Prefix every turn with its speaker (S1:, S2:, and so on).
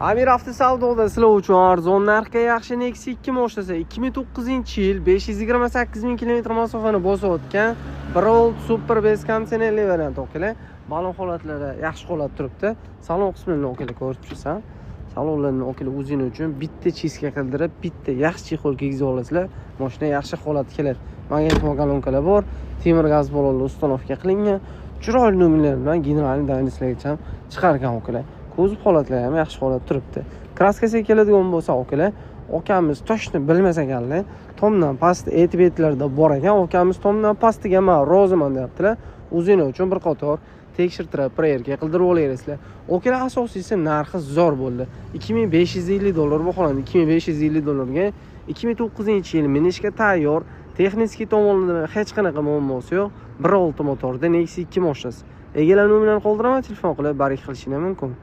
S1: Amir Avtosavdoda sizlar uchun arzon narxga yaxshi Nexia 2 mashinasi, 2009-yil, 528 ming kilometr masofani bosib o'tgan 1.6 super bez konditsionerli variant, okalar. Balon holatlari yaxshi holat turibdi. Salon qismini, okalar, ko'rib turibsan. Salonlarni, okalar, o'zing uchun bitta чистка qildirib, bitta yaxshi чехол kiygizib olasizlar. Mashina yaxshi holatga keladi. Magnit kolonkalar bor, temir gaz ballonlar установка qilingan. Chiroyli nomerlar bilan генеральный дайнисlargacha ham chiqargan, okalar. Kuzov holatlari ham yaxshi holat turibdi. Краска siga keladigan bo'lsa, okalar, okamiz точно bilmas ekanlar. Tomdan past aytib aytlarda bor ekan. Okamiz tomdan pastiga man roziman deyaptilar. O'zinglar uchun bir qator tekshirtirib, проверка qildirib olaverasizlar. Okalar, asosiysi narxi zo'r bo'ldi. 2550 dollar baholandi. 2550 dollarga 2009-yil, minishga tayyor, texnik tomondan hech qanaqa muammosi yo'q. 1.6 motorda Nexia 2 mashinasi. Egalar nomerini qoldiraman, telefon qilib barik qilishinglar mumkin.